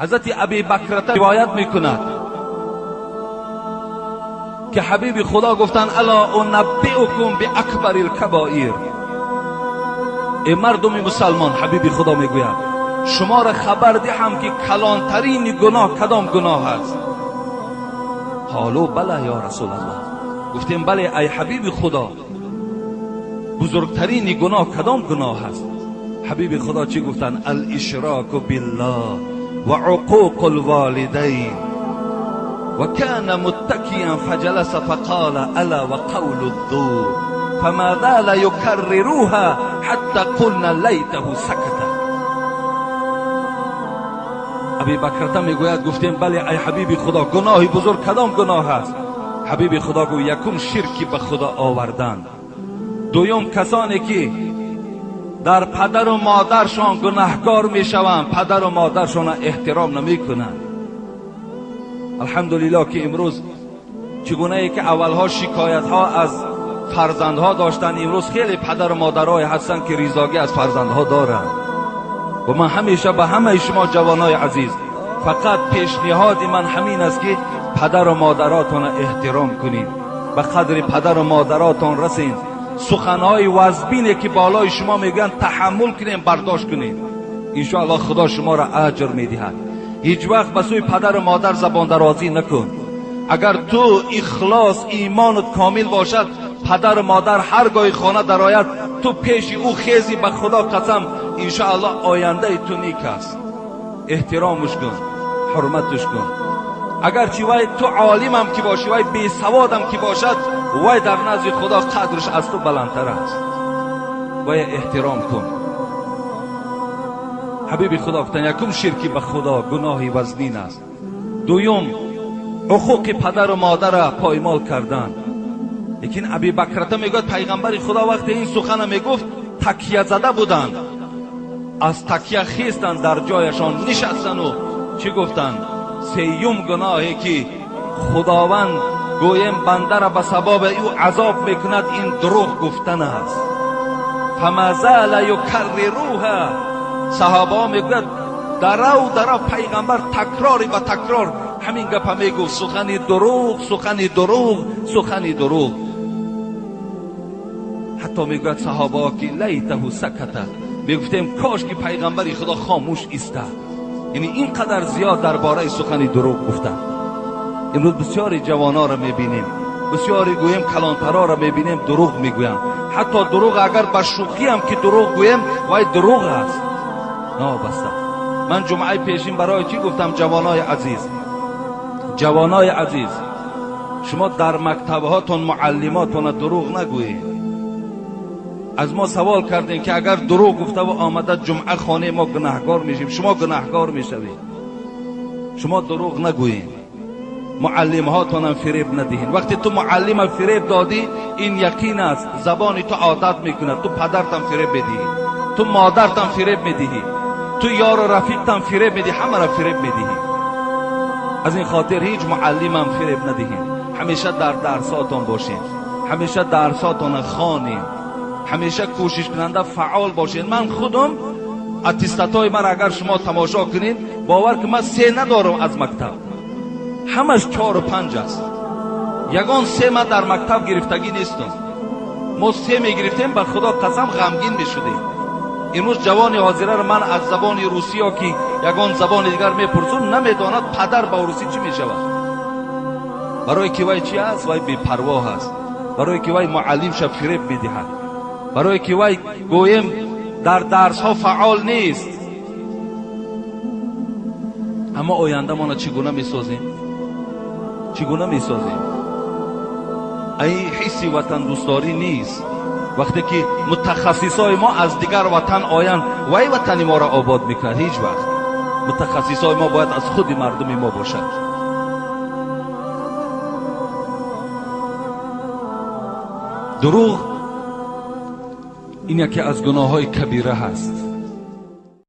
ҳазрати Аби Бакрата ривоят мекунад ки ҳабиби Худо гуфтанд: ألا أنبئكم بأكبر الكبائر. Эй мардуми мусалмон, ҳабиби Худо мегӯяд, шуморо хабар диҳам ки калонтарини гуноҳ кадом гуноҳ аст? قالوا بلى يا رسول الله. Гуфтем: бале, ай ҳабиби Худо, бузургтарини гуноҳ кадом гуноҳ аст? Ҳабиби Худо чӣ гуфтанд? الإشراك بالله وعقوق الوالدين. وكان متكئا فجلس فقال: ألا وقول الزور. فما زال يكررها حتى قلنا ليته سكت. Аби Бакрата мегӯяд, гуфтем: бале, ай ҳабиби Худо, гуноҳи бузург кадом гуноҳ аст? Ҳабиби Худо гӯ: якум, ширки ба Худо овардан, дуюм, касоне ки дар падару модаршон гунаҳкор мешаванд, падару модаршонро эҳтиром намекунанд. Алҳамдулиллоҳ, ки имрӯз чӣ гунае ки аввалҳо шикоятҳо аз фарзандҳо доштанд, имрӯз хеле падару модарое ҳастанд, ки ризогӣ аз фарзандҳо доранд. Ва ман ҳамеша ба ҳамаи шумо ҷавонои азиз фақат пешниҳоди ман ҳамин аст, ки падару модаротонро эҳтиром кунед, ба қадри падару модаротон расед, суханҳои вазбине ки болои шумо мегӯянд, таҳаммул кунем, бардошт кунем. Иншоаллоҳ, Худо шуморо аҷр медиҳад. Ҳеҷ вақт ба сӯи падару модар забондарозӣ накун. Агар ту ихлос, имонат комил бошад, падару модар ҳар гоҳи хона дарояд, ту пеши ӯ хези, ба Худо қасам, иншоаллоҳ, ояндаи ту нек аст. Эҳтиромаш кун, ҳурматаш кун. Агарчи вай ту олимам ки бошӣ, вай бесаводам ки бошад, вай дар назди Худо қадраш аз ту баландтар аст. Вай эҳтиром кун. Ҳабиби Худо гуфтанд: якум, ширки ба Худо гуноҳи вазнин аст, дуюм, ҳуқуқи падару модарра поймол кардан. Лекин Аби Бакрата мегӯяд, пайғамбари Худо вақте ин сухана мегуфт, такя зада буданд, аз такя хестанд, дар ҷояшон нишастану чӣ гуфтанд? Сеюм гуноҳе ки Худованд, гӯем, бандара ба сабаби ӯ азоб мекунад, ин дурӯғ гуфтан аст. فما زال يكررها. Саҳобаҳо мегӯяд, дарав дарав пайғамбар такрори ба такрор ҳамин гапа мегуфт: сухани дурӯғ, сухани дурӯғ, сухани дурӯғ. Ҳатто мегӯяд саҳобаҳо ки ليته سكت, мегуфтем, кош ки пайғамбари Худо хомӯш истад. Яъне ин қадар зиёд дар бораи сухани дурӯғ гуфтанд. Имрӯз бисёри ҷавонҳоро мебинем, бисёри, гӯем, калонтароро мебинем, дурӯғ мегӯянд. Ҳатто дурӯғ агар ба шӯхиам ки дурӯғ гӯем, вай дурӯғ аст. Нобаста ман ҷумъаи пешин барои чӣ гуфтам: ҷавонои азиз, ҷавонои азиз, шумо дар мактабҳотон муаллимотона дурӯғ нагӯед. Аз мо савол кардем, ки агар дурӯғ гуфтаву омада ҷумъа хонаи мо, гунаҳгор мешем, шумо гунаҳгор мешавед. Шумо дурӯғ нагӯед, муаллимҳотонам фиреб надиҳед. Вақте ту муаллима фиреб додӣ, ин яқин аст, забони ту одат мекунад, ту падартам фиреб медиҳӣ, ту модартам фиреб медиҳӣ, ту ёру рафиқтам фиреб медиҳӣ, ҳамаро фиреб медиҳӣ. Аз ин хотир ҳеҷ муаллимам фиреб надиҳед. Ҳамеша дар дарсотон бошед, ҳамеша дарсотона хонед, ҳамеша кӯшишкунанда, фаъол бошед. Ман худам аттестатҳои ман агар шумо тамошо кунед, бовар ки ман се надорам аз мактаб, ҳамаш чору панҷ аст. Ягон се ман дар мактаб гирифтагӣ нестам. Мо се мегирифтем, ба Худо қасам, ғамгин мешудем. Имрӯз ҷавони ҳозираро ман аз забони русӣ ё ки ягон забони дигар мепурсум, намедонад падар ба русӣ чӣ мешавад. Барое ки вай чӣ аст? Вай бепарвоҳ аст. Барое ки вай муаллимша фиреб медиҳад, барое ки вай, гӯем, дар дарсҳо фаъол нест. Аммо ояндамона чӣ гуна месозем? Чӣ гуна месозем? Ай ҳисси ватандӯстдорӣ нест. Вақте ки мутахассисои мо аз дигар ватан оянд, вай ватани моро обод мекунад? Ҳеҷ вақт. Мутахассисои мо бояд аз худи мардуми мо бошад. Дурӯғ ин яке аз гуноҳҳои кабира ҳаст.